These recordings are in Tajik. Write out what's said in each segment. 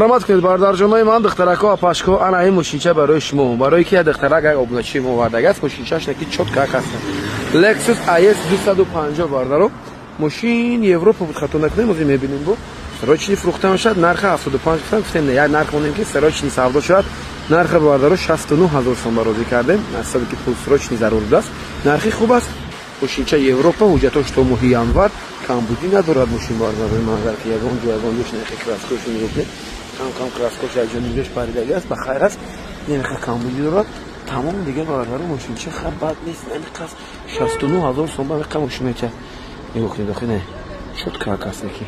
Марҳамат кунед, бародарҷонои ман, духтарако, апашко, ана ин мошинча барои шумо. Барои ки як духтарак, як обуначии мо овардагааст, мошинчаш неки чётко ҳаст. Lexus IS 250, бародаро. Мошин Европа буд, хато накунем, озӣ мебинем бу. Срочный фурӯхта мешавад, нарха 75 гуфтам, гуфтем не, як нарх монем ки срочный савдо шавад. Нарха, бародаро, 69 ҳазор сом барозӣ кардем. Ҳисоби ки пул срочный зарур будааст. Нархи хуб аст. Мошинча Европа, ҳуҷҷатош то моҳи январ, камбудӣ надорад мошин, бародарои ман, агар ки ягон ҷо, ягон ҷош нехе краскош нигоҳ кунед. Кам кам краскош як ҷо нимҷош паридаги аст, ба хайр аст, немеха камбудӣ дорад. Тамом дига, бародаро, мошинча хаб бад нест, намиқас 69 ҳазор сом ба миқа мошин меча. Нигоҳ кунед, охи не, чётко аст неки.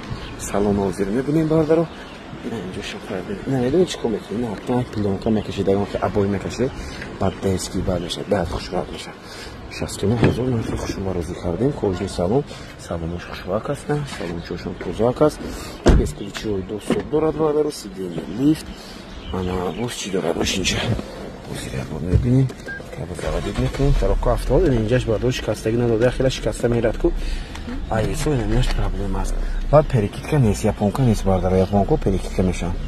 Салон ҳозир мебинем, бародаро. Ина инҷо шофер. Ина медонӣ чӣ кор мекунӣ? Ина ҳатман плёнка мекашид, ягон обои мекашид, баъд дески бад мешавад, баъд хушрак мешавад. 69 ҳазор нархи хушума розӣ кардем. Кожаный салон, салонош хушрак аст, салончошон тозак аст. Бесключевой доступ дорад, бародаро, сиденье лифт. Ана боз чӣ дорад мошинча? Ҳозир як бор мебинем. Кабо заводить мекунем. Коробка автомат, инҷаш бародаро шикастагӣ надода, хела шикаста мерад ку. Айсо инаминаш проблема аст. Баъд перекидка нест, японка нест, бародаро, японко перекидка мешаванд.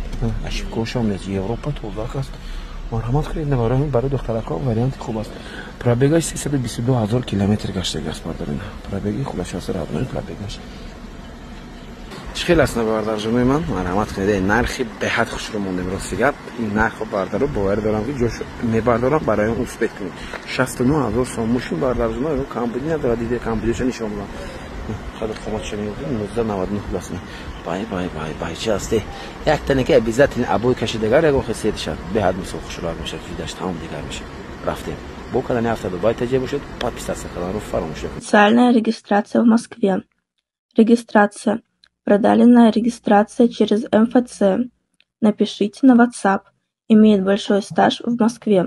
Ошибкошам нест, Европа, тозак аст. Марҳамат кунед, барои барои духтарако варианти хуб аст. Пробегаш 322 ҳазор километр гаштаги аст, бародаро. Пробеги худаш аст, родной пробегаш. Чӣ хел аст, бародарҷонои ман? Марҳамат кунед, нархи беҳад хушро мондем, рости гап. Ин нархо, бародаро, боварӣ дорам ки ҷош мебардорам, барои он успеть кунед. 69 ҳазор сом мошин, бародарҷоно, камбудӣ надорад, диде камбудиша нишон додам. Қадр қоматша мегӯям, 1999 аст. Бай бай бай бай, чи ҳасте? Як тане ки обязательно обои кашидагар ягон хисет шад. Беҳад мисол хушрак мешавад, видаш тамом дигар мешавад. Рафтем. Бо канали ҳафта Дубай таҷа бошед, подписаться каналро фаромӯш накунед. Официальная регистрация в Москве. Регистрация. Продленная регистрация через МФЦ. Напишите на WhatsApp. Имеет большой стаж в Москве.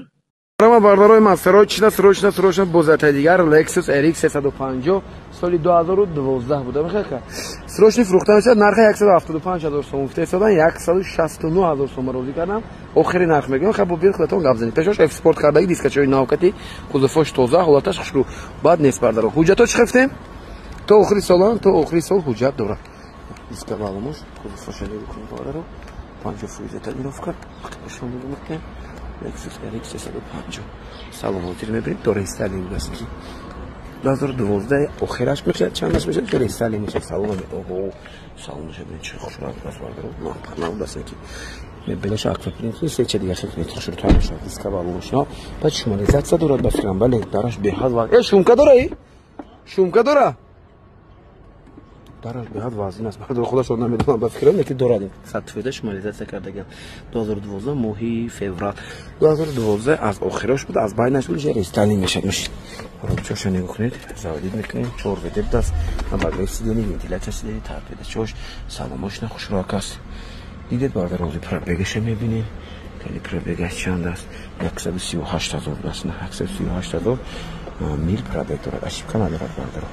Рама, бародарои ман, срочно, срочно, срочно бозатаи дигар Lexus RX 350, соли 2012 буда, мехоҳед? Срочный фурӯхта мешавад, нарха 175 ҳазор сом гуфта истодан, 169 ҳазор сом розӣ кардам. Охири нарх мегӯям, хаб бо худатон гап занед. Пешош F Sport кардаги, дискачои навкати, кузовош тоза, ҳолаташ хушрӯ. Бад нест, бародаро. Ҳуҷҷатҳо чӣ гуфтем? То охири сол, то охири сол ҳуҷҷат дорад. Диска маълумош, кузовоша нигоҳ кунед, бародаро. 50% тонировка. Шумо мегӯед Lexus RX 350. Салон ҳозир мебинем, то рестайлинг будааст ки 2012 охираш мешавад, чандаш мешавад, ки рестайлинг мешавад. Салон, оҳо, салонаш бибин, чӣ хушрак аст, бародаро. Набудааст ки мебелаша аквапринт, сеча дигар хел хушрӯтар мешавад. Диска балоншно. Баъд шумализатсия дорад, ба фикрам, бале, дараш беҳад ва э шумка дора, шумка дора. Дараш беҳад вазин аст, бародаро, худашон намедонам, ба фикрам, лекин дорад. 100% шумализатсия кардагиам. 2012 моҳи феврал. 2012 аз охирош буд, аз байнаш буд, рестайлинг мешавад мошин. Робчоша нигоҳ кунед, заводить мекунем, чор ВД будааст, обогрев сиденья, вентиляция сиденья, торпеда чош, саломошна хушрак аст. Дидед, бародар, ҳозир пробегаша мебинем. Кали пробегаш чанд аст? 138 ҳазор будааст, 138 ҳазор мил пробег дорад, ошибка надорад, бародаро.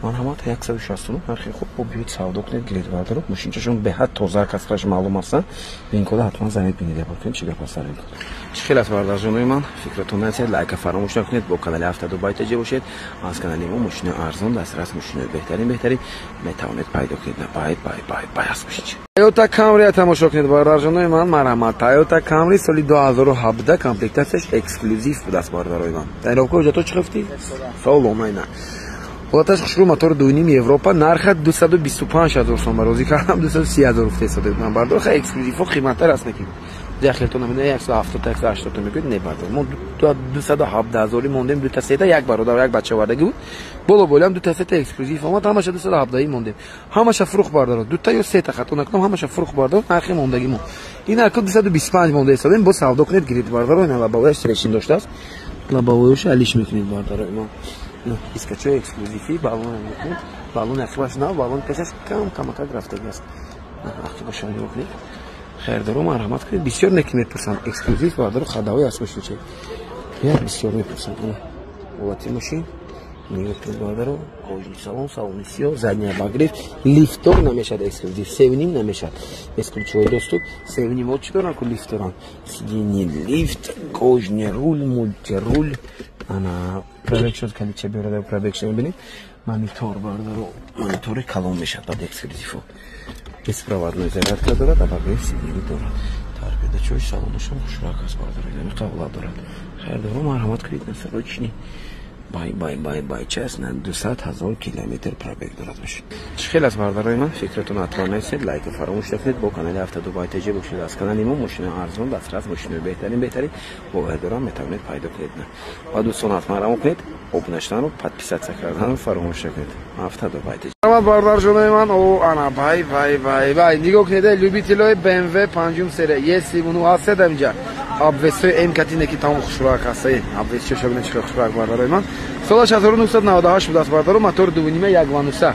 Марҳамат, 169 нархи хуб, бо биёед савдо кунед, гиред, бародаро. Мошинчашон беҳад тоза касраш маълум ҳастанд. Винкода ҳатман занед, бинед, бо чӣ гап аст дар винкод. Чӣ хел аст, бародарҷонои ман? Фикратон насед, лайка фаромӯш накунед, бо канали ҳафта Дубай таҷа бошед. Аз канали мо мошинои арзон, дастрас, мошинои беҳтарин, беҳтарин метавонед пайдо кунед. Бай бай бай бай аст мошинча. Toyota Camry тамошо кунед, бародарҷонои ман, марҳамат. Toyota Camry соли 2017, комплектатсияш эксклюзив будааст, бародарои ман. Тонировка, ҳуҷҷатҳо чӣ гуфтӣ? Соломайна. Ҳолаташ хушрӯ, мотори дуюним, Европа, нарха 225 ҳазор сом розӣ кардам, 230 ҳазор гуфта истода будам. Бародар, ха эксклюзивҳо қиматтар аст, некин. Яхелтон намедонам 170, 180 мегӯяд, не, бародар. Мо 217 ҳазори мондем, дута сета, як бародар, як бача овардаги буд. Боло болям дута сета эксклюзив омад, ҳамаша 217 мондем. Ҳамаша фурӯх, бародар. Дута ё сета, хато накунам, ҳамаша фурӯх, бародар, нархи мондагӣ мо. Ин арко 225 монда истодем, бо савдо кунед, гиред, бародар, ина лобовояш трещин доштааст. Лобовояш алиш мекунед, бародар. Дискачои эксклюзивӣ, баллон мекунед. Баллони ақибаш нав, баллони пешаш кам камакак рафтагӣ аст. Ақибаша нигоҳ кунед. Хайрдоро, марҳамат кунед. Бисёр неки мепурсанд. Эксклюзив, бародаро, ходовой аст мошинча. Я бисёр мепурсанд. Ҳолати мошин нигоҳ кунед, бародаро. Кожаный салон, салони сиёҳ, задний обогрев, лифтор намешавад эксклюзив, севним намешавад. Бесключевой доступ, севним от чӣ доранд ку лифт доранд. Сиденье лифт, кожаный руль, мультируль. Ана пробег шуд, калича биёрада, пробег шуд, мебинед. Монитор бародаро, монитори калон мешавад баъд эксклюзивҳо. Беспроводной зарядка дорад, обогрев сидений дорад. Торпедачои салонашам хушрак аст бародаро, инами қавлат дорад. Хайрдоро, марҳамат кунед, на срочный. Бай бай бай бай честно, 200 000 километр пробег дорад мошин. Чӣ хел аст, бародарои ман? Фикратон ҳатман нависед, лайка фаромӯш накунед, бо канали Автодубай ТЖ бошед. Аз канали мо мошини арзон, дастрас, мошинои беҳтарин, беҳтарин бовар дорам, метавонед пайдо кунед. Ва дӯстон, ҳатман равон кунед, обуна шуданро, подписаться карданро фаромӯш накунед. Автодубай ТЖ. Бародарҷонои ман, о ана бай бай бай бай, нигоҳ кунед, любителои BMW панҷум серия E39 ҳастед инҷа. Обвесои М катине ки тамом хушрак аст. Обвес чоша бинед, чӣ хушрак, бародарои ман. Солаш 1998 будааст, бародаро, мотор 2.5 1.9.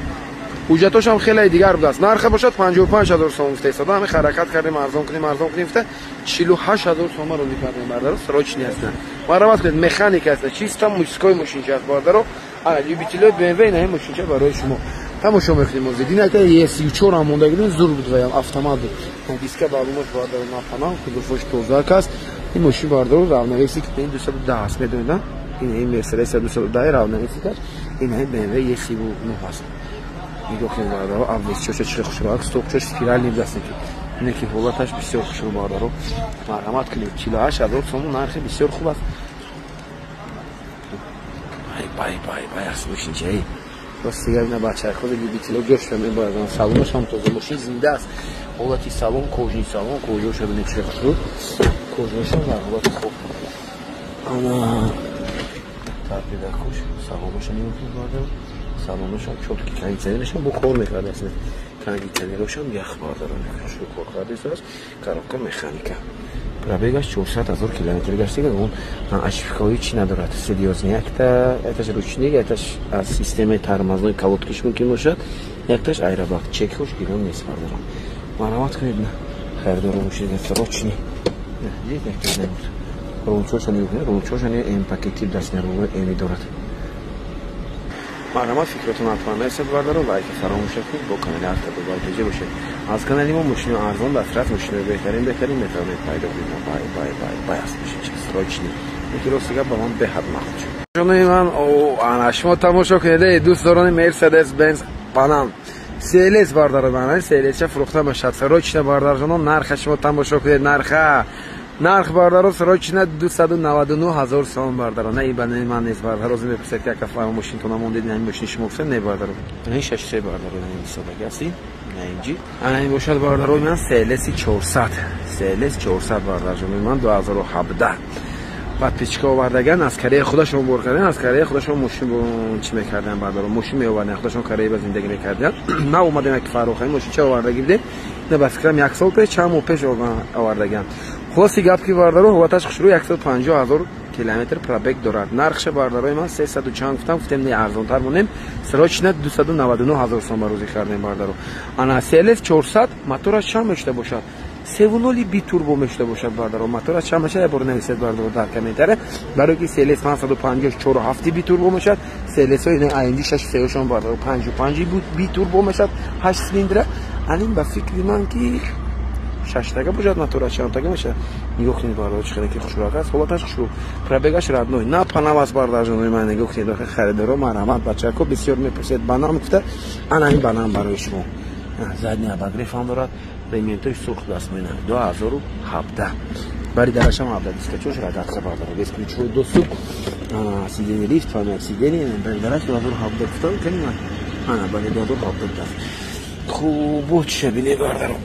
Ҳуҷҷатошам хеле дигар будааст. Нарха бошад 55 ҳазор сом гуфта истода. Ҳами ҳаракат кардем, арзон кунем, арзон кунем гуфта 48 ҳазор сома розӣ кардем, бародаро, срочный аст. Марҳамат кунед, механика аст, чисто мужской мошинча аст, бародаро. Ана любителои BMW, ина мошинча барои шумо. Тамошо мекунем озӣ. Динака E34 ҳам монда гирем, зур буд ваям, автомат буд. Диска барумош, бародаро, напанам, кузовош тозак аст. Ин мошин, бародаро, равновесие ки ин 210 аст, медонед, а? Ин Mercedes 210 равновесие аст. Ин BMW E39 аст. Нигоҳ кунед, бародаро, обвесчоша чӣ хушрак, стопчош спиральный будааст ки. Ине ки ҳолаташ бисёр хушрӯ, бародаро. Марҳамат кунед, 48 ҳазор сомон нархи бисёр хуб аст. Бай бай бай бай аст мошинчаи. Рости гап, ина бачаҳо любитело ҷошта мебаранд. Салонаш ҳам тоза, мошин зинда аст. Ҳолати салон, кожаный салон, кожаша бинед чӣ хушрӯ. Кожаашам дар ҳолати хуб. Ана торпедакош, салонаша нигоҳ кунед, бародаро. Салонашам чёткий, кондиционерашам бо кор мекард аст. Кондиционерошам ях, бародаро, хушрӯ кор кардааст. Коробка механика. Пробегаш 400 ҳазор километр гаштига, он ошибкаҳои чӣ надорад. Серьёзный якта, якташ ручник, якташ аз системаи тормозной колодкиш мумкин бошад, якташ аэробак, чекҳош гирон нест, бародаро. Марҳамат кунед, хайрдоро бошед, срочный. Рулчоша нигоҳ кунед, рулчоша М пакети дастни рулои М дорад. Марҳамат, фикротон ҳатман нависед, бародаро, лайка фаромӯш накунед, бо канали Автодубай ТЖ бошед. Аз канали мо мошинои арзон, дастрас, мошинои беҳтарин, беҳтарин метавонед пайдо кунед. Бай бай бай бай аст мошинча, срочный. Ки рости гап, ба ман беҳад маъқул шуд. Ҷонои ман, ана шумо тамошо кунед, эй дӯстдорони Mercedes Benz Банан. CLS, бародаро, ман CLS-ча фурӯхта мешавад. Срочно, бародарҷонон, нарха шумо тамошо кунед, нарха. Нарх, бародаро, срочно 299 ҳазор сом, бародаро. На ин ба ман нест, бародаро. Озӣ мепурсед ки ака, мошинтон намондед, ин мошини шумо гуфта, не, бародаро. Ин 63, бародаро, ин содагӣ ҳастӣ. На инҷи. Ана ин бошад, бародаро, ман CLS 400. CLS 400, бародарҷонои ман, 2017. Подписчика овардаган, аз Корея худашон бор кардан, аз Корея худашон мошин чӣ мекардан, бародаро, мошин меовардан, худашон Корея ба зиндагӣ мекардан. На омадем ки Фаррух, ин мошин ча овардагӣ будем, на ба фикрам як сол пеш, чанд моҳ пеш овардаган. Хулоси гап ки, бародаро, ҳолаташ хушрӯ, 150 ҳазор километр пробег дорад. Нархша, бародарои ман, 300 чанд гуфтам, гуфтем не, арзонтар монем, срочно 299 ҳазор сом ба рӯзӣ кардем, бародаро. Ана CLS 400 мотораш чанд мешуда бошад? 3.0 битурбо мешуда бошад, бародаро. Мотораш чанд мешавад, як бор нависед, бародаро, дар комментария. Барои ки CLS 554 7 битурбо мешавад, CLS ҳои AMG 6 сеошон, бародаро, 5.5 битурбо мешавад, 8 цилиндра. Анин ба фикри ман ки шаштага бошад, мотораш чандтага мешавад. Нигоҳ кунед, бародаро, чӣ хеле ки хушрӯ аст, ҳолаташ хушрӯ, пробегаш родной, на панам аст, бародарҷонои ман. Нигоҳ кунед, харидоро, марҳамат, бачако бисёр мепурсед банам гуфта, ана ин банам барои шумо. Задний обогрев ҳам дорад, рементои сурх даст менам, 2017, бари дарашам 17, дискачош рогатка, бародаро, бесключевой доступ, сиденье лифт, память сиденье, бари дараш 2017 гуфтам, кани ана бале, 2017 даст. Хуб, чиша бинед, бародаро,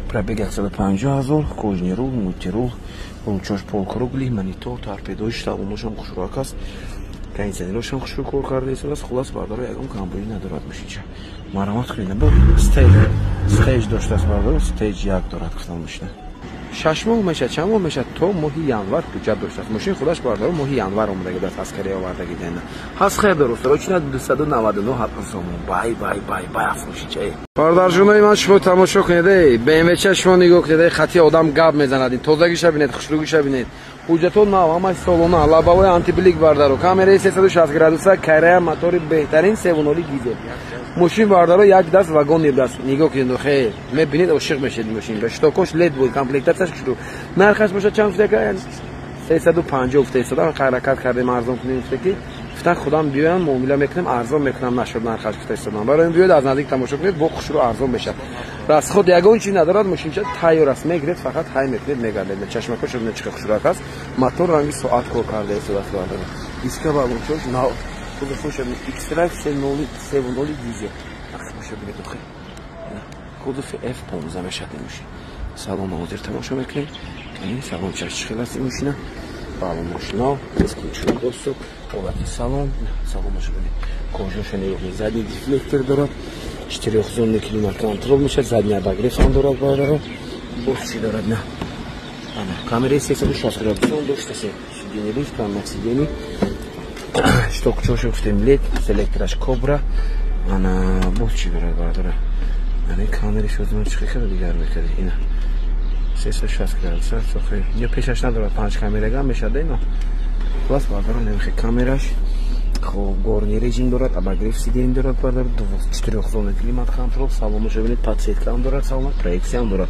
пробег 150 ҳазор, кожаный рул, мультирул, рулчош полукруглый, монитор, торпедои салоношам хушрӯак аст, кондиционерошам хушрӯ кор карда истодааст. Хулас, бародаро, ягон камбудӣ надорад мошинча. Марҳамат кунед. Бо стейҷ доштааст, бародаро, стейҷ як дорад, гуфтам мошина. 6 моҳ мешавад, чанд моҳ мешавад, то моҳи январ ҳуҷҷат доштааст. Мошин худаш, бародаро, моҳи январ омадаги будааст, аз Корея овардаги дена. Ҳаст хер дору, срочно 299 ҳазор сомон. Бай бай бай бай аст мошинча. Бародарҷонои ман, шумо тамошо кунед, эй БМВ-ча шумо нигоҳ кунед, эй хати одам гап мезанад, ин тозагиша бинед, хушрӯгиша бинед. Ҳуҷҷатҳо нав, ҳамаи солона, лобовой антиблик, бардаро, камераи 360 градуса, Корея, мотори беҳтарин, 3.0 дизел. Мошин, бардаро, як даст вагон даст. Нигоҳ кунед, хе, мебинед, ошиқ мешед мошин. Ба щитокош лед буд, комплектатсияш хушрӯ. Нархаш бошад чанд гуфта? 350 гуфта истода, ҳаракат кардем арзон кунем гуфта ки. Гуфтем Гуфтан худам биёям, муомила мекунем, арзон мекунам, нашуд нархаш гуфта истодам. Барои биёед аз наздик тамошо кунед, бо хушрӯ арзон мешавад. Расход ягон чи надорад, мошинча тайёр аст, мегиред, фақат ҳай мекунед, мегардед. Чашмакҳо шуд чӣ хушрӯак аст. Мотор ранги соат кор карда истодааст бародаро. Диска балончош нав. Кузовш X-Drive 3.0 дизел. Ахмаша бинед охи. Кузови F15 мешавад ин мошин. Салон ҳозир тамошо мекунем. Ин салон чаш чӣ хел аст ин мошина. Балонаш нав, бесключевой доступ, ҳолати салон, салонаш бинед. Кожаша нигоҳ, задний дефлектор дорад, четырехзонный климат-контроль мешавад, задний обогрев ҳам дорад бародаро. Боз чӣ дорад? На. Ана, камераи 360 градусон дошта, сиденье лифт, память сидений. Штокчоша гуфтем лед, селектораш Кобра. Ана, боз чӣ дорад бародаро? Ана камераш озмон чӣ хел дигар мекард ина. 360 градус, сохи. Я пешаш надорад, 5 камерага мешавад ино. Хулас бародаро, немхе камераш. Хоб, горный режим дорад, обогрев сидений дорад бародаро, четырехзонный климат-контроль, салонаш бинед, подсветка ҳам дорад, салон проекция ҳам дорад.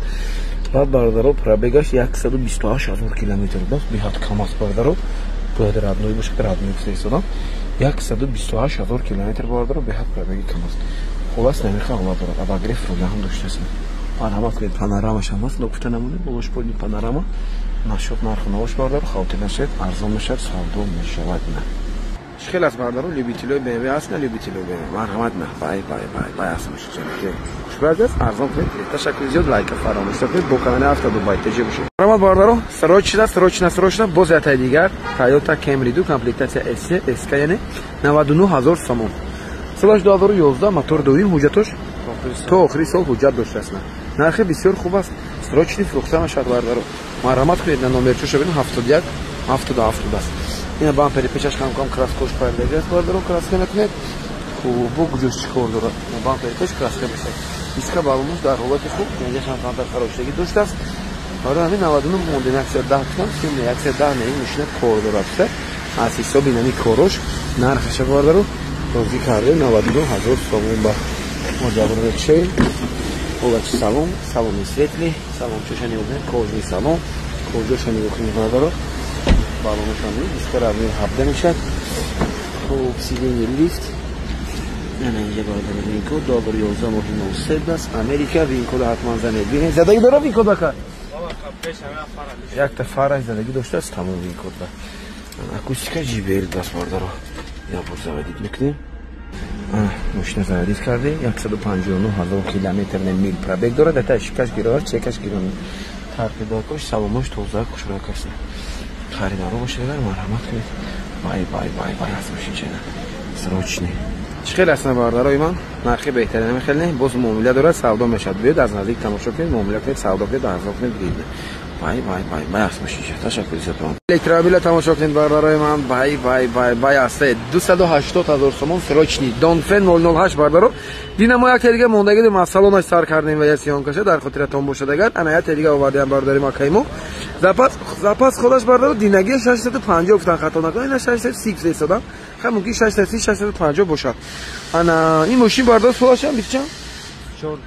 Баъд бародаро, пробегаш 128 ҳазор километр аст, беҳад кам аст бародаро. Бояд родной бошад, родной гуфта истодам. 128 ҳазор километр бародаро, беҳад пробеги кам аст. Хулас намеха ҳолат дорад, обогрев руля ҳам доштааст. Марҳамат кунед, панорамаш ҳам аст, ногуфта намонед, болош поли панорама. Нашуд нарху навош бародаро, хавотир нашавед, арзон мешавад, савдо мешавад. На. Чӣ хел аст бародаро, любителои BMW аст, на любителои BMW? Марҳамат, на. Бай, бай, бай, бай аст мошинча. Хушбахт аст, арзон кунед. Ташаккури зиёд, лайка фаромӯш накунед, бо канали Авто Дубай ТЖ бошед. Марҳамат бародаро, срочно, срочно, срочно, боз ятаи дигар Toyota Camry 2 комплектация SC, SK, яъне 99 ҳазор сомон. Солаш 2011, мотор дуюм, ҳуҷҷатош то охири сол ҳуҷҷат доштааст. Нархи бисёр хуб аст, срочный фурӯхта мешавад бародаро. Марҳамат кунед, на номерчоша бинед, 71 77 аст. Ина бампери пешаш кам-кам краскош пардаги аст бародаро, краска мекунед. Хуб, бо куҷош чӣ кор дорад? Бампери пеш краска мешавад. Диска балонаш дар ҳолати хуб, инҷаш ҳам камтар харошидагӣ доштааст. Барои ҳамин 99 мондем, 110 кунам, 110 не, ин мошина кор дорад. Аз ҳисоби нами корош нархаша бародаро розӣ кардем 99 ҳазор сомон ба мо ҷабр мекушем. Ҳолати салон, салони светлый, салончоша нигоҳ кунед, кожаный салон, кожаша нигоҳ кунед бародаро. Балонашон диска размер 17 мешавад. Хуб, сиденье лифт. Ана инҷа бародаро винкод 2011 моҳи 03 аст. Америка винкод ҳатман занед. Бинед, задагӣ дорад винкод ака? Якта фара задагӣ доштааст, тамом винкод. Акустика JBL аст бародаро. Я бор заводить мекунем. Мошина заводить кардем, 159 ҳазор километр мил пробег дорад, ата шикаш гирон, чекаш гирон. Тарпидакош, салонош тоза, хушрӯак аст. Харидоро бошед агар марҳамат кунед. Бай, бай, бай, бай аст мошинча. Срочный. Чӣ хел аст бародарои ман? Нархи беҳтарин хел не, боз муомила дорад, савдо мешавад. Биёед аз наздик тамошо кунед, муомила кунед, савдо кунед, арзон кунед, бигиред. Бай, бай, бай, бай аст мошинча. Ташаккур зиёд. Электромобила тамошо кунед бародарои ман. Бай, бай, бай, бай аст. 280 ҳазор сомон срочный. Донфен 008 бародаро. Дина мо як дига мондагӣ дем, аз салонаш сар кардем ва я съёмкаша дар хотиратон бошад агар. Ана як дига овардем бародари ма каймо. Запас худаш бародаро динаги 650 гуфтан хато накунед, ина 630 истодам. Хай мумкин 630 650 бошад. Ана ин мошин бародаро солаш ҳам 24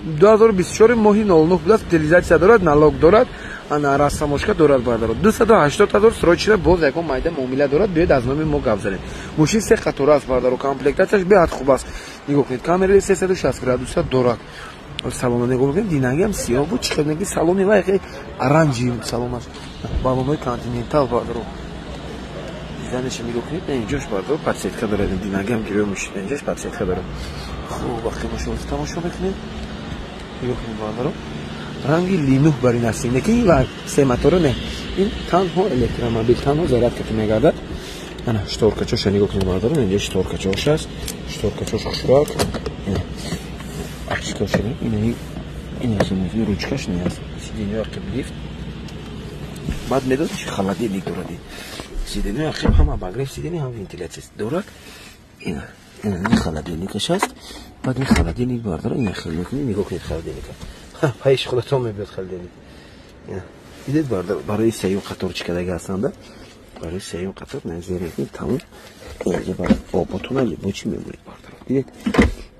2024 моҳи 09 будааст, утилизация дорад, налог дорад, ана растаможка дорад бародаро. 280 ҳазор срочно боз ягон майда муомила дорад, биёед аз номи мо гап занед. Мошин се қатора аст бародаро, комплектатсияш беҳад хуб аст. Нигоҳ кунед, камераи 360 градуса дорад. Салона нигоҳ кунед, динаги ҳам сиёҳ буд, чӣ хел неги салони вай хеле оранжи салонаш. Балонҳои Континентал бародаро. Дизайнашро нигоҳ кунед, инҷош бародаро подсветка дорад, динаги ҳам гирёи мошин, инҷош подсветка дорад. Хуб, вақте мошинро тамошо мекунед, нигоҳ кунед бародаро, ранги линух бар ин аст. Не ки ин ва се мотора не, ин танҳо электромобил, танҳо зарядка ки мегардад. Ана шторкачоша нигоҳ кунед бародаро, инҷо шторкачош аст, шторкачош хушрак. Акчикоша ин ин ручкаш не аст. Сиденье ақиб лифт. Баъд медод чи холодильник дорад. Сиденье ақиб ҳам обогрев сиденье, ҳам вентиляция дорад. Ин ин холодильникаш аст. Баъд ин холодильник бардора, ин хел мекунед, нигоҳ кунед холодильника. Пайш худатон мебиёд холодильник. Дидед барои барои сеюм қатор чӣ кадаги ҳастанда? Барои сеюм қатор назер мекунед, тамом. Инҷа бар оботона бо чӣ мемонед бардора? Дидед?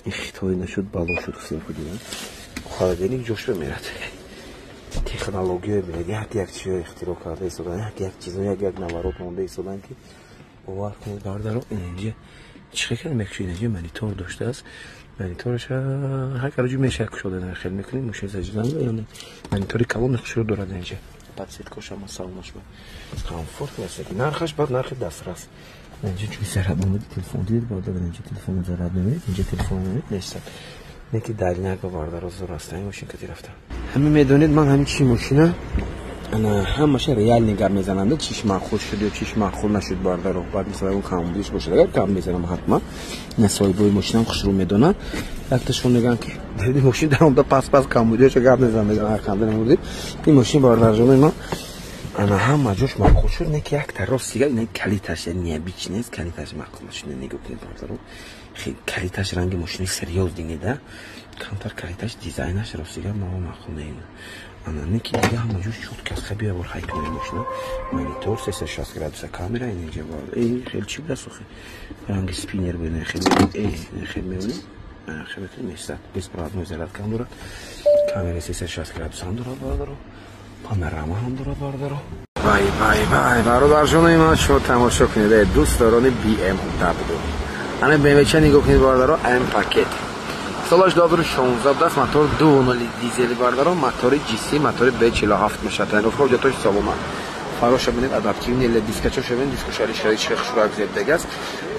Ин хитои нашуд, бало шуд, гуфтем худ дидам. Холодильник ҷош бемерад. Технология бинед, як як чизо ихтироъ карда истодан, як як чизо, як як наворот монда истодан ки Бовар кунед бародаро, инҷа чӣ хел мекушед, инҷа монитор доштааст. Монитораш ҳар кароҷи мешавад кушода, хел мекунем, мошин зажиган ё не. Монитори калон хушро дорад инҷа. Подсветкаша салонаш комфорт аст. Нархаш баъд нархи дастрас. Инҷа чун заряд намуди телефон дидед бародаро, инҷа телефон заряд намуд, инҷа телефон намуд нест. Неки дальняк бародаро зур аст ин мошин кати рафта. Ҳама медонед ман ҳамин чи мошина ана ҳамаша реальный гап мезанам, чиш маъқул шуд ё чиш маъқул нашуд бародаро. Баъд мисалан он камбудиш бошад, агар кам мезанам ҳатман. Ина соҳибои мошинам хушрӯ медонанд. Якташон мегӯянд ки дар мошин даромада пас камбудиҳоша гап мезанам, мегӯянд қанда намудед. Ин мошин бародарҷонои ман ана ҳама ҷош маъқул шуд, не ки якта рост дига ина калиташ необычный нест, калиташ маъқул нашуд. Нигоҳ кунед бародаро, калиташ ранги мошини серьёзный не да, камтар калиташ дизайнаш рост дига мава маъқул не. Ана не ки дига ҳама ҷош чётко аст. Хай бор ҳай кунем мошина. Монитор 360 градуса камера инҷа бар. Эй хел чи буда сухи? Ранги спиннер буд, хел эй хел меонӣ. Хел месат. Беспроводной зарядка ҳам дорад. Камера 360 градуса ҳам дорад бародаро. Панорама ҳам дорад бародаро. Вай вай вай бародарҷонои ман, шумо тамошо кунед, дӯстдорони BMW. Ана BMW ча нигоҳ кунед бародаро, М пакет. Солаш 2016 будааст, мотор 2.0 дизели бародаро, мотори GC, мотори B47 мешавад. Тайнофка ҳуҷҷатош саломат. Фароша бинед, адаптивный ле дискачо шавед, дискошари шари шех хушрак зебдег аст.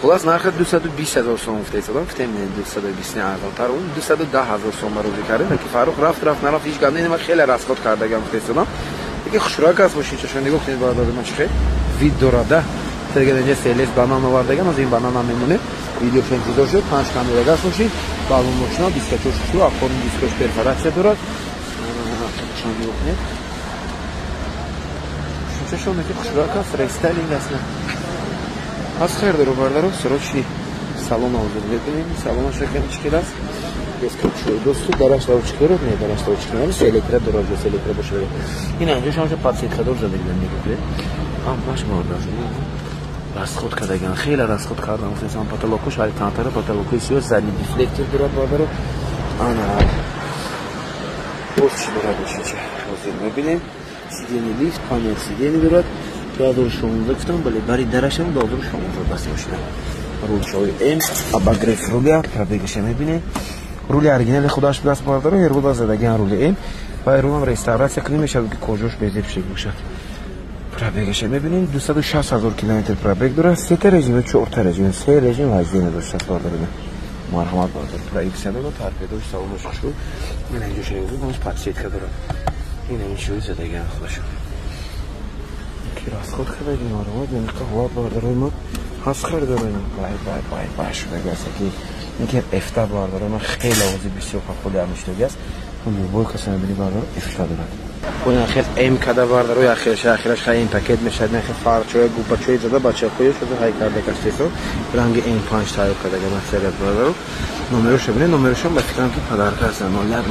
Хулас нархи 220 ҳазор сом гуфта истодам, гуфтем 220 не арзонтар, он 210 ҳазор сом рӯзӣ кардем, ки Фаррух рафт нарафт ҳеҷ гап не, ман хеле расход кардагам гуфта истодам. Яке хушрак аст мошинчашо нигоҳ кунед бародари ман, чӣ хел вид дорад. Тега инҷа селес банан овардагам, аз ин банан ҳам мемонем. Видеош интизор шуд, 5 камера аст мошин, балон мошина, дискачош хушрӯ, афорни дискош перфоратсия дорад. Шумо нигоҳ кунед. Мошинчашон яке хушрак аст, рестайлинг аст. Аз хайр даро бародаро, срочный салон ҳозир мекунем. Салонаш якам чӣ хел аст? Без ключ доступ дараш лавчикаро не, дараш лавчикаро, селектра дорад, селектра бошад. Ин инҷо шумо подсветка дор задагидан нигоҳ кунед. Ҳамаш бародаро расход кардаган, хеле расход кардам. Гуфтам потолокуш алькантара, потолокуи сиёҳ, задний дефлектор дорад бародаро. Ана боз чӣ дорад мошинча? Ҳозир мебинем. Сиденье лифт, панел сиденье дорад. 2016 гуфтам, бале бари дарашам 2016 даст мошина. Рулчаҳои М, обогрев руля, пробегаша мебинем. Рули оригинали худаш будааст бародаро, ҳер задагиан рули М. Ва рулам реставратсия кунем мешавад, ки кожош безеб шуд бошад. Пробегаша мебинем, 260 ҳазор километр пробег дорад. Сета режим ё чорта режим, се режим вождение доштааст бародаро. Марҳамат бародар, проекция дорад, торпедош салонаш хушрӯ. Ин инҷо шояд подсветка дорад. Ин ҳамин чизи задагиан худашон. Ки расход кардаги марҳамат, ин ҳолат бародарои ман ҳаст харидорои ман. Бай бай бай бай шудаги аст ки ин эфта бародарои ман хеле овози бисёр популярный шудаги аст. Любой касе мебини бародаро эфта дорад. Ин хел М када бародаро, я хел ахираш хай М пакет мешавад, не хел фарчоя губачои зада бачаҳои шуда ҳай карда каштесо. Ранги М5 тайёр кардаги аксарият бародаро. Номероша бинед, номерошам ба фикрам ки подарка аст 01 01.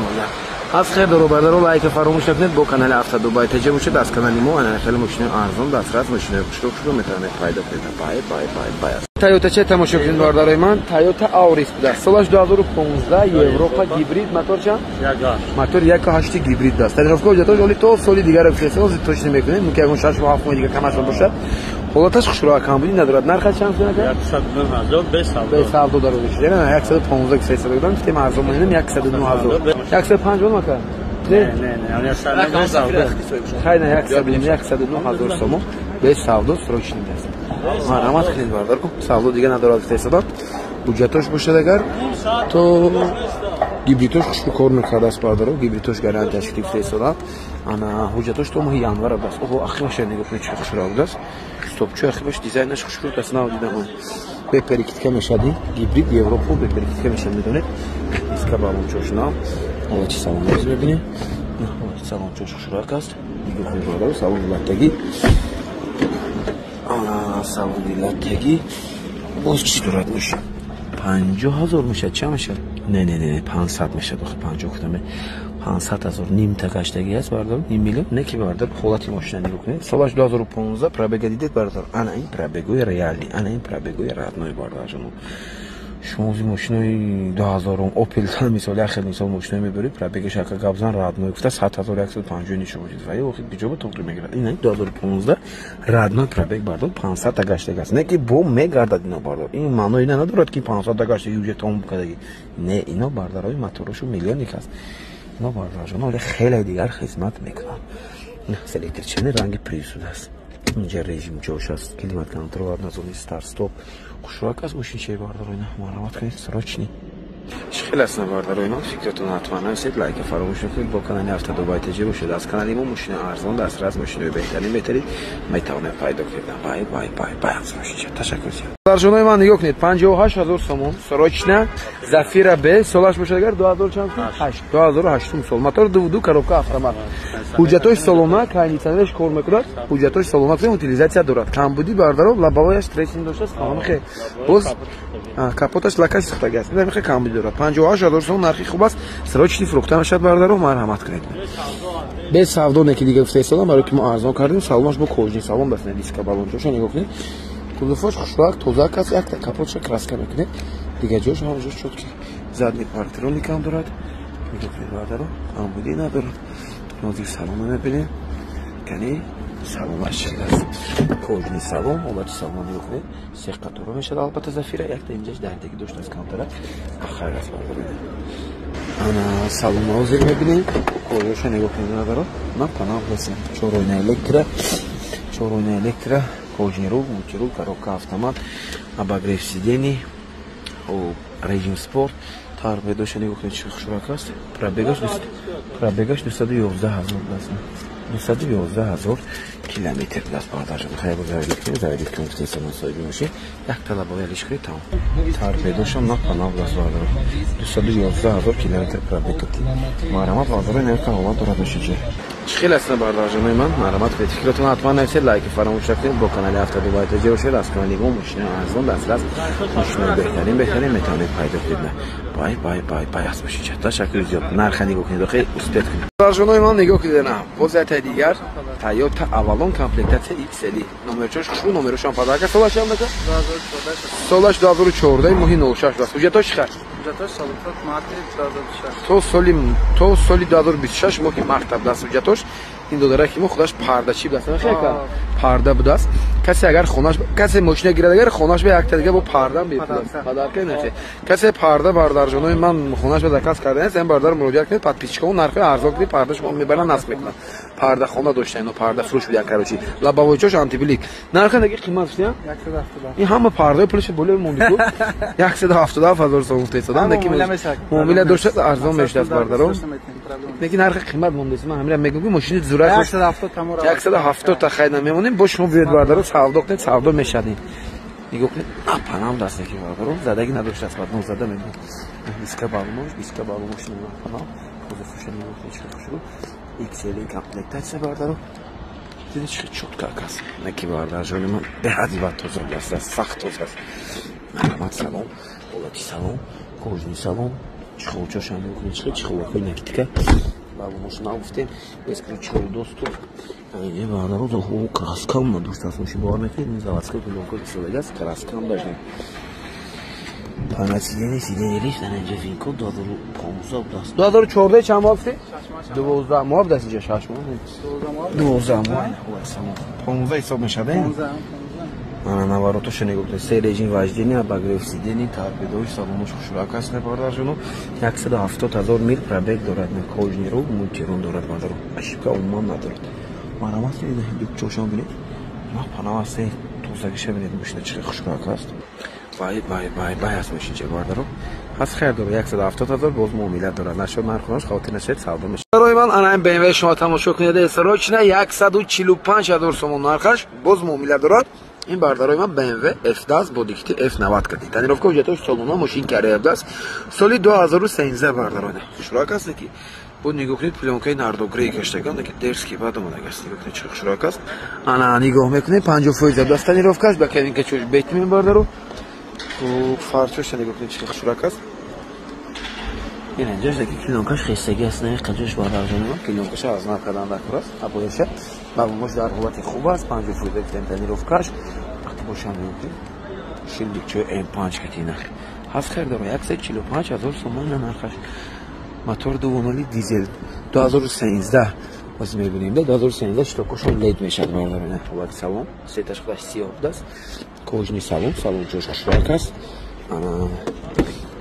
Аз хайр даро бародаро, лайк фаромӯш накунед, бо канали Автодубай ТЖ бошед. Аз канали мо ана хеле мошинои арзон, дастрас, мошинои хушрӯ хушрӯ метавонед пайдо кунед. Бай бай бай бай. Тойота ча тамошо кунед бародарои ман, Тойота Аурис будааст. Солаш 2015, Европа, гибрид, мотор чанд? 1.8. Мотор 1.8 гибрид аст. Тонировка ҳуҷҷатош оли то соли дигар фесоз точно мекунем, мумкин ягон 6 моҳ 7 моҳ дигар камаш бошад. Ҳолаташ хушрӯ камбудӣ надорад. Нархаш чанд сум ака? 109 ҳазор, без савдо. Без савдо дар рӯз. Яъне 115 300 додам, гуфтем арзон монем 109 ҳазор. 105 бом ака? Не, не, не, 109 Хай на 109 ҳазор сомон без савдо срочный аст. Марҳамат кунед бародар, савдо дига надорад гуфта ҳуҷҷатош бошад агар то гибридош хушрӯ кор мекардааст бародаро, гибридош гарантияш гирифта истодам. Ана ҳуҷҷатош то моҳи январ будааст. Оҳо, ахибаша нигоҳ кунед чӣ хушрӯ будааст. Стопчо ахибаш дизайнаш хушрӯ аст, нав дидам. Беперекидка мешавад, гибрид Европа беперекидка мешавад, медонед. Диска балончош нав. Ҳоло чи салон мебинем? Ҳоло салончош хушрӯак аст. Нигоҳ кунед бародаро, салони латтагӣ. Ана салони латтагӣ. Боз чӣ дорад мошин? 50 ҳазор мешавад, чанд мешавад? Не, не, не, 500 мешавад, охи 50 гуфтам. 500 ҳазор нимта гаштагӣ аст бародар, ним миллион. Не ки бародар, ҳолати мошина нигоҳ кунед. Солаш 2015, пробега дидед бародар. Ана ин пробегои реальный, ана ин пробегои родной бародар ҷонон. Шумо ози мошинои 2000 Opel мисол як хел мисол мошино мебарӣ, пробегаш ака гап зан родной гуфта 100,150 нишон медиҳад. Ва охир биҷоба тоғри мегирад. Ин 2015 родной пробег бардор 500 та гаштаг аст. Не ки бо мегардад ино бардор. Ин маънои ина надорад ки 500 та гаштаги уже тамом кардаги. Не, ино бардарои моторошо миллионик аст. Ино бардаржон оле хеле дигар хизмат мекунанд. Электричани ранги Приус аст. Инҷа режим ҷош аст. Климат контрол, одна зони старт стоп. Хушрак аст мошинчаи бардаро ина. Марҳамат кунед, срочный. Чӣ хел аст бардаро ина? Фикратон ҳатман нависед, лайка фаромӯш накунед. Бо канали Автодубай ТЖ бошед. Аз канали мо мошини арзон, дастрас, мошинои беҳтарин беҳтарин метавонед пайдо кунед. Бай бай бай бай аз мошинча. Ташаккур зиёд. Бардарҷонои ман нигоҳ кунед, 58 000 сомон срочно Зафира Б, солаш бошад агар 2000 чанд сол? 8. 2008 сол. Мотор 2.2, коробка автомат. Ҳуҷҷатош солона, кондитсионераш кор мекунад. Ҳуҷҷатош солона, утилизация дорад. Камбуди бардаро лобовояш трещина доштааст, ҳамахе. Боз капоташ лакаш сӯхтаги аст. Ин ҳамихе камбуди дорад. 58 000 сомон нархи хуб аст. Срочный фурӯхта мешавад бардаро, марҳамат кунед. Без савдо не ки дига гуфта истодам, барои ки мо арзон кардем, салонаш бо кожаный салон даст, диска балончоша нигоҳ кунед. Кузоваш хушрак, тозак аст, якта капотша краска мекунед. Дигар ҷош ҳама ҷош чёткий. Задний парктроник ам дорад. Нигоҳ кунед бардаро, камбудӣ надорад. Ҳозир салона мебинем. Яъне салонаш чидаст. Кожаный салон, ҳолати салон нигоҳ кунед. Се қатора мешавад албатта Зафира, якта инҷаш дардагӣ доштааст камтара. Хайр аст бардаро. Ана салона ҳозир мебинем. Кожаша нигоҳ кунед бардаро. На панам ҳастем. Чоройна электро, чоройна электро, кожаный руль, мультируль, коробка автомат, обогрев сидений, режим спорт, торпедоша нигоҳ кунед чӣ хушрак аст. Пробегаш 211 000 аст. 211 000 километр даст бардаржон. Хайр, заведить кунед, заведить кунед, гуфтаи салон соҳиби мошин. Як талабоя лиш кунед, тамом. Торпедошам на панав даст бардаро. 211 000 километр пробег. Марҳамат бардаро, ин ҳолат дорад мошинча. Чӣ хел аст бардарҷонои ман? Марҳамат кунед. Фикратон ҳатман нависед, лайки фаромӯш накунед. Бо канали Автодубай ТЖ бошед. Аз канали мо мошинаи арзон, дастрас, мошинаи беҳтарин беҳтарин метавонед пайдо кунед. Бай бай бай бай аст мошинча. Ташаккур зиёд. Нарха нигоҳ кунед, охир успеть кунед. Бардарҷонои ман нигоҳ кунед, на. Боз яктаи дигар Toyota Avalon комплектация XL. Номерчош хушрӯ, номерошам подарка. Солаш чанд ака? Солаш 2014 моҳи 06 аст. Ҳуҷҷатош чӣ хел? Ҳуҷҷатош соло марти 2026. То соли 2026 моҳи март будааст ҳуҷҷатош. Ин додараки мо худаш пардачи будааст. Нахе парда будааст. Касе агар хонаш, касе мошина гирад, агар хонаш ба якта дига бо парда бепул подарка нахе. Касе парда бардарҷонои ман хонаш ба заказ карда нест, ин бардар муроҷиат кунед, подписчикао нархи арзон кунед, парда шумо мебаранд, насб мекунанд. Парда хона дошта, ино парда фурӯш буд, короче. Лобовойчош антиблик. Нархи наги қимат шуда? 177. Ин ҳама пардаи пулиш боло монди ку. 177 ҳазор сом гуфта истодам, лекин муомила дошта арзон мешудааст бардаро. Лекин нархи қимат мондааст. Ман ҳамира мегӯям ки мошини зурак 170 тамора. 170 та хайд намемонем, бо шумо биёед бардаро, савдо кунед, савдо мешавед. Нигоҳ кунед, апанам даст ки бардаро, задагӣ надоштааст, баъд нозада мегӯям. Диска балумош, диска балумош апанам. Кузовша нигоҳ кунед, чӣ хушрӯ. XL комплектация бардаро. Дидед чӣ чётко аст. Наки бардарҷони ман беҳад бад тоза аст, сахт тоза аст. Марҳамат, салон, ҳолати салон, кожаный салон, чехолчошам нигоҳ кунед, чӣ чехолакҳои накидка. Балумош нагуфтем, бесключевой доступ. Е бардаро, краскам надоштааст мошин, бовар мекунед, ин заводской пленка истодагааст, краскам дошт. Панел сиденье, сиденье лифт, ана инҷа VIN-код 2015 будааст. 2014 чанд моҳ гуфтӣ? 12 моҳ будааст инҷа, 6 моҳ. 12 моҳ. 15 ҳисоб мешавад, ана наворотоша нигоҳ кунед. Се режим вождения, обогрев сидений, торпедош, салонош хушрак аст бардарҷоно. 170 ҳазор мил пробег дорад, кожаный руль, мультируль дорад бардаро. Ошибка умуман надорад. Марҳамат кунед, дукчошам бинед. На панава се тозагиша бинед, мошина чӣ хушрак аст. Бай бай бай бай аст мошинча бардаро. Пас хайр дорад, 170 ҳазор боз муомила дорад. Нашуд нархонаш, хотир нашед, савдо мешавад. Барои ман ана ин BMW шумо тамошо кунед, срочно 145 ҳазор сомон нархаш, боз муомила дорад. Ин бардарои ман BMW F10 бо дикти F90 кардӣ. Тонировка ҳуҷҷатош солона, мошин Корея будааст. Соли 2013 бардароне. Хушрак аст ки бо нигоҳ кунед, плёнкаи нардогрей гаштаган, ки дерзкий баъд омадагааст. Нигоҳ кунед чӣ хушрак аст. Ана нигоҳ мекунед, 50% будааст тонировкаш, ба кабинка чош бетмин бардаро. Фарчоша нигоҳ кунед чӣ хушрак аст. Ин инҷош ки плёнкаш хестагӣ аст, не қаҷош бардарҷони ман плёнкаша аз нав кардан дар аст. Абояша балонош дар ҳолати хуб аст, 50% гуфтем тонировкаш. Вақти бошам нигоҳ кунед, шилдикчои М5 катина. Ҳаст хардора 145 000 сомон нархаш. Мотор 2.0 дизел 2013 боз мебинем да 2013 штокошон лед мешад бародаро. На ҳолати салон сеташ худаш сиёҳ будааст. Кожный салон, салон ҷош хушрак аст. Ана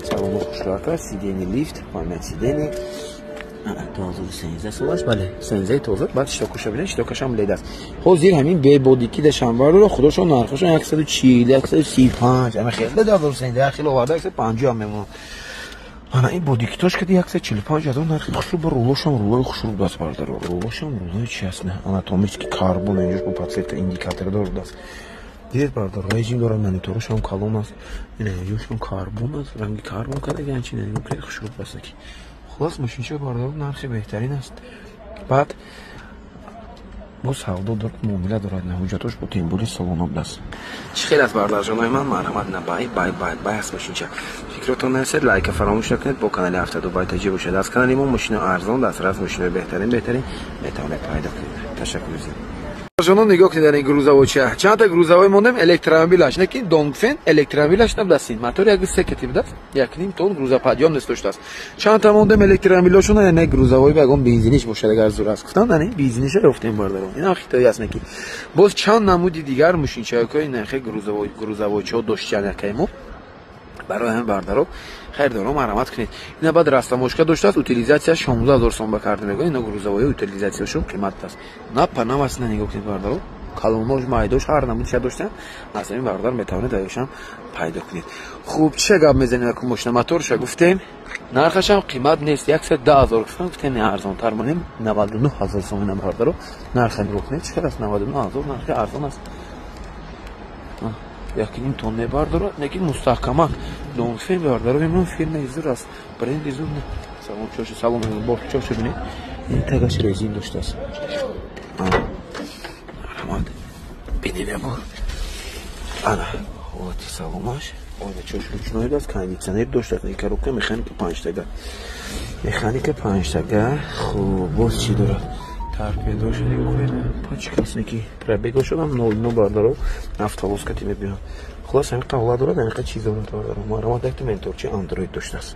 салону хушрак аст, сидени лифт, память сидени. Ана 2013 солаш, бале, 13 тоза, баъд штокоша бинед, штокашам лед аст. Ҳозир ҳамин бебодики дашам бародаро, худошон нархошон 140, 135, ама хеле 2013 хеле оварда 150 ҳам мемонад. Ана ин бодикитош кади 145 000 нархи хушрӯ, ба рулошам рулои хушрӯ будааст бародаро. Рулошам рулои чи аст? Не, анатомический карбон инҷош бо подсветка индикатор дорад. Дидед бародаро, режим дорад, мониторошам калон аст. Ина инҷошам карбон аст, ранги карбон када ганчи не, хеле хушрӯ будааст ки. Хулос мошинча бародаро нархи беҳтарин аст. Баъд бо савдо дорад, муомила дорад, на ҳуҷҷатош бо тембули салона будааст. Чӣ хел аст бародарҷонои ман? Марҳамат, на бай бай бай бай аст мошинча. Фикротон нарасед, лайка фаромӯш накунед, бо канали 72 бай таҷи бошед. Аз канали мо мошинои арзон, дастрас, мошинои беҳтарин беҳтарин метавонед пайдо кунед. Ташаккур зиёд. Ҷонон, нигоҳ кунед дар ин грузовойча. Чандта грузовой мондем, электромобилаш, лекин Донгфен электромобилаш набудааст. Мотор 1.3 кати будааст, 1.5 тонн грузоподъёмность доштааст. Чандта мондем электромобилошона, яъне грузовой ба ягон бензиниш бошад, агар зур аст гуфтанд, яъне бензиниша ёфтем бародарон. Ин ҳам хитои аст неки. Боз чанд намуди дигар мошинчаҳои нархи грузовой грузовойчаҳо доштан якай мо. Барои ҳамин бародаро хайр дорам, марҳамат кунед. Ина баъд растамошка доштааст, утилизатсия 16 000 сом ба карда мегӯяд. Ина грузовой утилизатсияшон қимат аст. На панам аст, на нигоҳ кунед бародаро. Калонош, майдош ҳар намудиша доштан. Аз ҳамин бародар метавонед даёшам пайдо кунед. Хуб, чӣ гап мезанем аку мошина моторша гуфтем, нархашам қимат нест, 110 000 гуфтам, гуфтем не арзонтар монем, 99 000 сом ина бародаро. Нарха нигоҳ кунед, чӣ қадар аст? 99 000 нархи арзон аст. 1.5 тонн мебардорад, лекин мустаҳкамак. Донгфен бародаро, имон фирмаи зур аст, бренди зур. Салон чошу, салон бортчошу бинед, ин тагаш резин доштааст. Марҳамат, бинед ябор. Ана ҳолати салонаш, ойна чош ручной аст, кондитсионер доштааст, коробка механика 5тага. Механика 5тага. Хуб, боз чӣ дорад? Торпедоша нигоҳ кунед, пачкас неки пробегошонам 0.0 бародаро, автовоз кати мебиён. Хулос ҳамин қавла дорад, ҳамин чиз дорад бародаро. Марҳамат, якта менторчи Android доштааст.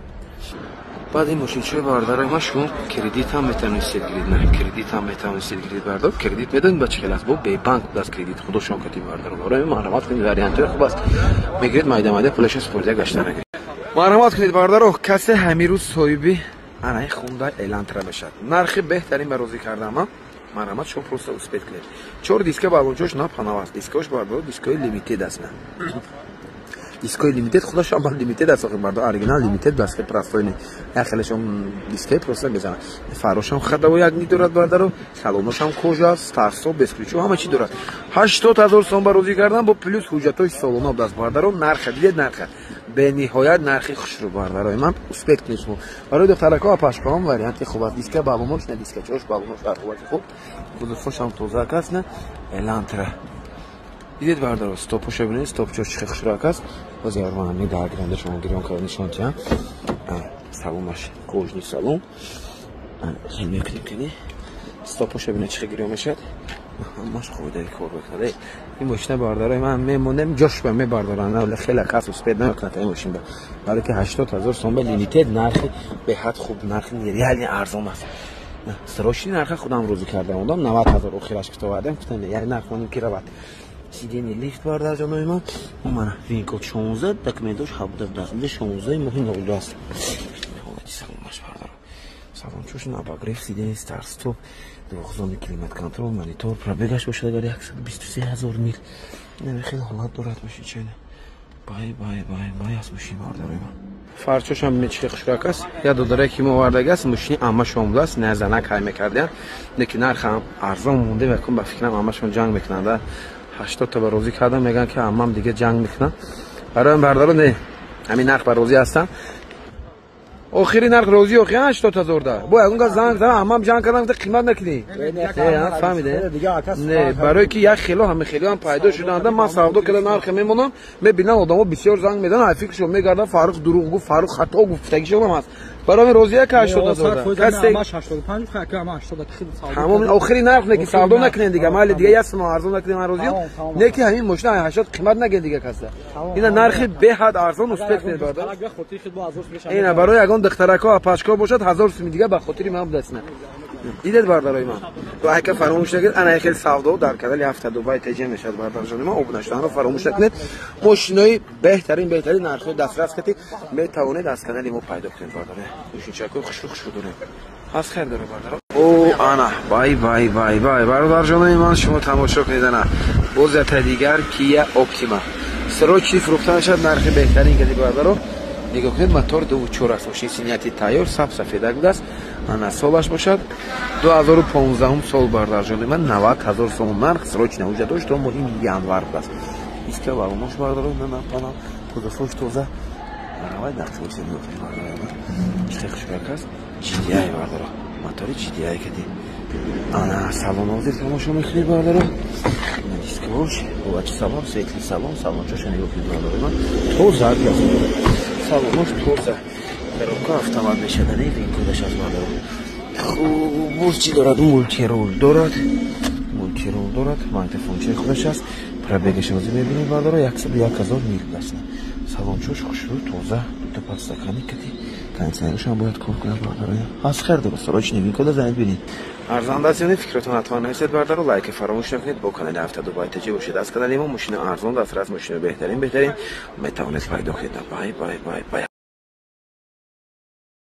Баъд ин мошинчаи бародарои ма шумо кредит ҳам метавонистед гиред, на кредит ҳам метавонистед гиред бародаро. Кредит медонед ба чӣ хел аст? Бо бебанк будааст кредит худошон кати бародаро. Барои марҳамат кунед, вариантҳои хуб аст. Мегиред майда майда пулаша супорида гашта мегиред. Марҳамат кунед бародаро, касе ҳамин рӯз соҳиби ана ин Хундай Элантра мешавад. Нархи беҳтарин ба розӣ кардам. Марҳамат, шумо просто успеть кунед. 4 диска балончош на панав аст. Дискаош бародаро дискаи лимитед аст. На дискои лимитед худашон ба лимитед аст, охир бародаро оригинал лимитед баски простой не. Як хелешон дискаи просто мезанад. Фарошам хадаву як ни дорад бародаро, салоношам кожа аст, старсо, без ключу ҳама чи дорад. 80 000 сом ба розӣ кардам, бо плюс ҳуҷҷатҳои солона будааст бародаро. Нарха дидед, нарха бениҳоят нархи хушрӯ бародарои ман. Успеть кунед шумо. Барои духтаракҳо апашкаҳом варианти хуб аст. Диска балонош на дискачош балонош дар ҳолати хуб. Кузовшам тоза аст, на Элантра. Дидед бародаро, стопоша бинед, стопчош чӣ хушрак аст. Боз яр ман медаргиранда шумо гирён карда нишон диҳам. Салонаш кожный салон. Хел мекунем кини. Стопоша бинед чӣ гирён мешавад. Ҳамаш қоидаи кор мекунад. Ин мошина бародарои ман мемонем, ҷош ба мебардоранд. Вале хеле кас успеть намекунад ин мошин ба. Барои ки 80 000 сом ба лимитед нархи беҳад хуб, нархи реально арзон аст. Срочный нарха худам розӣ кардам, одам 90 000 охираш китовардам, гуфтам яъне нарх монем ки равад. Сидени лифт бардар ҷонои ман. Мана винкод 16, документош 17 будааст. Инҷа 16 моҳи 02 аст. Ҳолати салонаш бардаро. Салончош на обогрев, сидени старт-стоп, двухзонный климат-контроль, монитор, пробегаш бошад агар 123 000 мил. Ин хеле ҳолат дорад мошинча. Бай бай бай бай аст мошин бардарои ман. Фарчошам бинед чӣ хушрак аст. Я додаре ки мо овардаги аст, мошини аммашон будааст, не занак ҳай мекардиян. Лекин нархам арзон монде, вакун ба фикрам аммашон ҷанг мекунанд. 80 та ба розӣ кардам, мегӯянд ки аммам дига ҷанг мекунанд. Барои бародаро не, ҳамин нарх ба розӣ ҳастам. Охири нарх розӣ охи 80 000 да. Бо ягон кас занг зада, аммам ҷанг кардам, гуфта қимат накунӣ. Не, фаҳмиде? Не, барои ки як хело ҳама хело ҳам пайдо шуданд, ман савдо карда нарх мемонам, мебинам одамо бисёр занг медананд, ай фикршон мегардам, Фаррух дурӯғ гуфт, Фаррух хато гуфт, гуфтагишон ҳам аст. Барои розия ка 80 ҳазор. Касе 85 ха ма 80 хид савдо. Тамом охири нарх не ки савдо накунед дига. Майли дига як сум арзон накунед ман розиям. Не ки ҳамин мошина 80 қимат нагин дига каса. Ина нархи беҳад арзон успех кунед бародар. Ина барои ягон духтарако апашко бошад 1000 сум дига ба хотири ман будасна. Дидед бародарои ман. Лайка фаромӯш накунед. Ана хел савдо дар канали ҳафта Дубай теҷа мешавад бародарҷони ман. Обуна шуданро фаромӯш накунед. Мошинои беҳтарин беҳтарин нархҳои дастрас кардед метавонед аз канали мо пайдо кунед бародаре. Мошинчакҳои хушрӯ хушрӯ дорем. Аз хайр дорем бародаро. О ана бай бай бай бай бародарҷонои ман шумо тамошо кунед ана. Боз ята дигар Kia Optima. Срочи фурӯхта мешавад нархи беҳтарин кади бародаро. Нигоҳ кунед мотор 2.4 аст. Мошини синияти тайёр саб сафедак будааст. Ана солаш бошад 2015 сол бародарҷони ман 90 ҳазор сомон нарх срочно ҳуҷҷат дошт то моҳи январ будааст. Иска валомош бародаро на пана кузовош тоза. Аравай нақшоси нигоҳ кунед бародаро. Чӣ хушрак аст. GDI бародаро. Мотори GDI кади. Ана салон ҳозир тамошо мекунед бародаро. Дискош, овачи салон, светли салон, салончаша нигоҳ кунед бародаро ман. Тоза аст. Салонош тоза. Коробка автомат мешавад, не винкодаш аз бародаро. Хуб, боз чӣ дорад? Мултирол дорад. Мултирол дорад, магнитофончаи худаш аст. Пробегаш ҳозир мебинед бародаро, 101 ҳазор мил аст. Салончош хушрӯ, тоза, дута подстаканник кати. Кондиционераш ҳам бояд кор кунад бародаро. Аз хайр дорад, срочно винкода занед бинед. Арзанда аст ё фикротон ҳатман нависед бародаро, лайк фаромӯш накунед, бо канали ҳафта Дубай теҷа бошед. Аз канали мо мошина арзон дастрас, мошина беҳтарин беҳтарин метавонед пайдо кунед. Бай бай бай бай.